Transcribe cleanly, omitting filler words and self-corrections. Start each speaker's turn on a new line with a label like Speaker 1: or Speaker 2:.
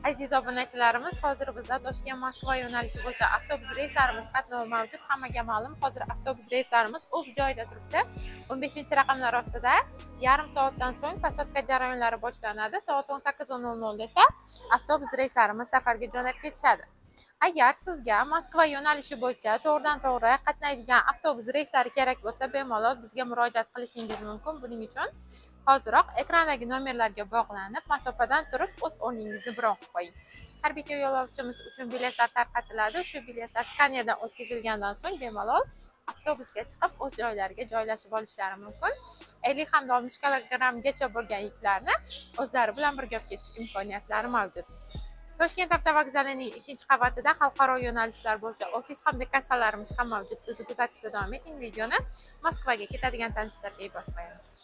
Speaker 1: Aziz obunachilarimiz, hozir bizda Toshkent Moskva yo'nalishi bo'yicha avtobus reyslarimiz qatnovi mavjud. Hammaga ma'lum, hozir avtobus reyslarimiz o'z joyida turibdi. 15-raqamlar ostida yarim soatdan so'ng посадка jarayonlari boshlanadi. Soat 18:00 esa avtobus reyslarimiz safarga jo'nab ketishadi. Agar sizga Moskva yo'nalishi bo'yicha to'g'ridan-to'g'ri qatnaydigan avtobus reyslari kerak bo'lsa, bemalol bizga murojaat qilishingiz mumkin. Buning uchun hoziroq ekrandagi nomerlarga bog'lanib, masofadan turib o'z o'rningizni bron qilib qo'ying. Har bitta yo'lovchimiz uchun biletlar tarqatiladi. Shu biletlar skanerdan o'tkazilgandan so'ng bemalol avtobusga chiqib o'z joylariga joylashib olishlari mumkin. 50 hamda 60 kilogrammgacha bo'lgan yuklarni o'zlari bilan birga olib ketish imkoniyatlari mavjud. Toshkent avtovokzalining 2-qavatida xalqaro yo'nalishlar bo'yicha ofis hamda kassalarimiz ham mavjud. Bizni kuzatishda davom eting. Videoni Moskvaga ketadigan tanishlarga yuborib qo'yamiz.